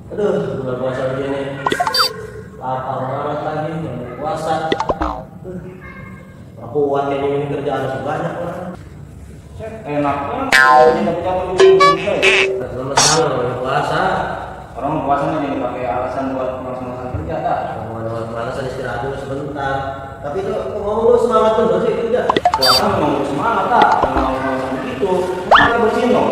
Aduh, bulan puasa begini. Lapar banget lagi, bulan puasa. Aku kuat ini kerjaan masih banyak lah. Enak banget. Ini tapi jangan lupa. Selamat malam, bulan puasa. Orang puasanya nih pakai alasan buat malas-malasan kerja dah. Ngomong malasan istirahat dulu sebentar. Tapi itu ngomong lu semangat terus sih kerja. Puasa memang harus semangat dah. Jangan malas-malasan begitu. Kita bersihin dong.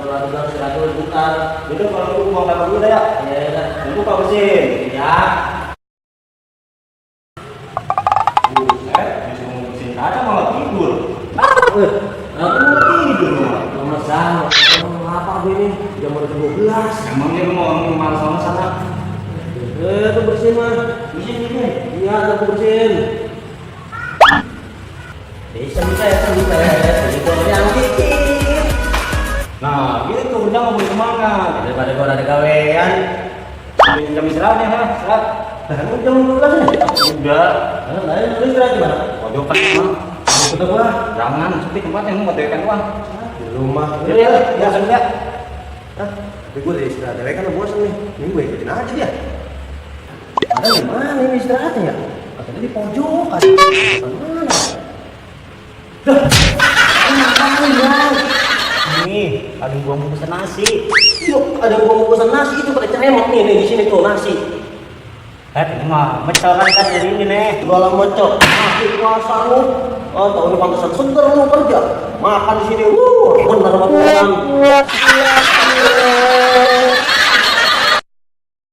Lalu bilang istirahat dulu sebentar. Jadi kalau lu buang dapur dulu dah ya. Ya, ya. Tunggu Pak bersihin. Ya. Disuruh bersihin aja malah tidur. Aku Malah tidur malah. lemes banget. Apa ini? Jam udah 12. Emangnya lu mau orang malas-malasan ah? Tuh bersihin mah. Bersihin ini. Iya, aku bersihin. Bisa ya. Jadi gua yang dikit. Nah, gitu udah nggak boleh semangat. Daripada gua ada gawean. Jam istirahatnya ha, istirahat. Kan jam 12 nih. Udah. Lain lu istirahat gimana? Pojokan mah. Kata gua, Jangan, sepi tempatnya mau dewekan doang. di rumah. Ya, langsung ya. Hah? Tapi gua dari istirahat dewe kan bosan nih. Ini gua ikutin aja dia. Ada di mana ini istirahatnya ya? Katanya di pojokan. Mana? Dah. Ngapain ya? Nih, ada gua mau pesen nasi. Yuk, ada gua mau pesan nasi itu pada ceremok nih di sini tuh nasi. Ini mah mecoran kan dari ini nih. Jualan mocok, nasi puasa lu. Oh, tahun ini pantesan seger lu kerja. Makan di sini, bener banget.